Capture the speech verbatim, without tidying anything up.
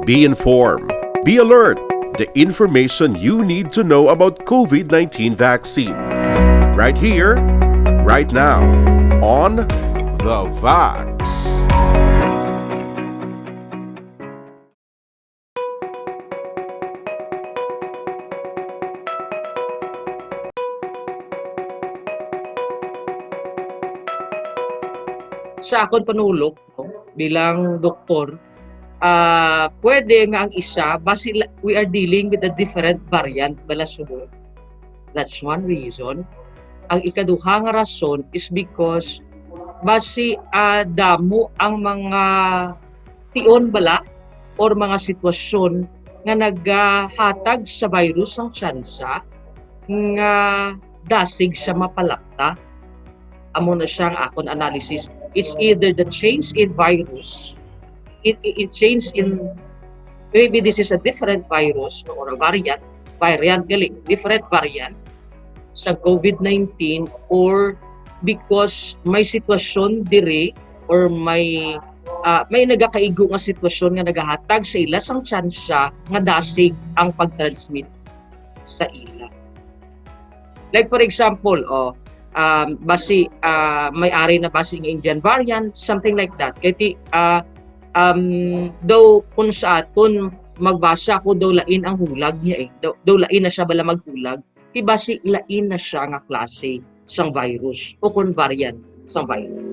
Be informed. Be alert. The information you need to know about COVID nineteen vaccine. Right here, right now, on The Vax. Sa akon panulok, no, bilang doktor, ah, pwede nga ang isa, basi la- we are dealing with a different variant bala subo. That's one reason. Ang ikaduha nga rason is because basi, ah, damo ang mga tion bala or mga sitwasyon nga nagahatag sa virus ang tsansa nga dasig siya mapalapta. Amo na siya ang akon analysis. It's either the change in virus, it, it, it change in, maybe this is a different virus, no, or a variant, variant gali, different variant sa COVID nineteen, or because may sitwasyon diri or may, ah, may nagakaigo nga sitwasyon nga nagahatag sa ila sang tsansa nga dasig ang pag-transmit sa ila. Like for example, oh, um, basi, ah, may ari na basi nga Indian variant, something like that. Kay ti, ah, um, daw kun sa aton magbasa ko, daw lain ang hulag niya eh. Daw, daw lain na siya bala maghulag. Ti basi lain na siya nga klase sang virus o kon variant sang virus.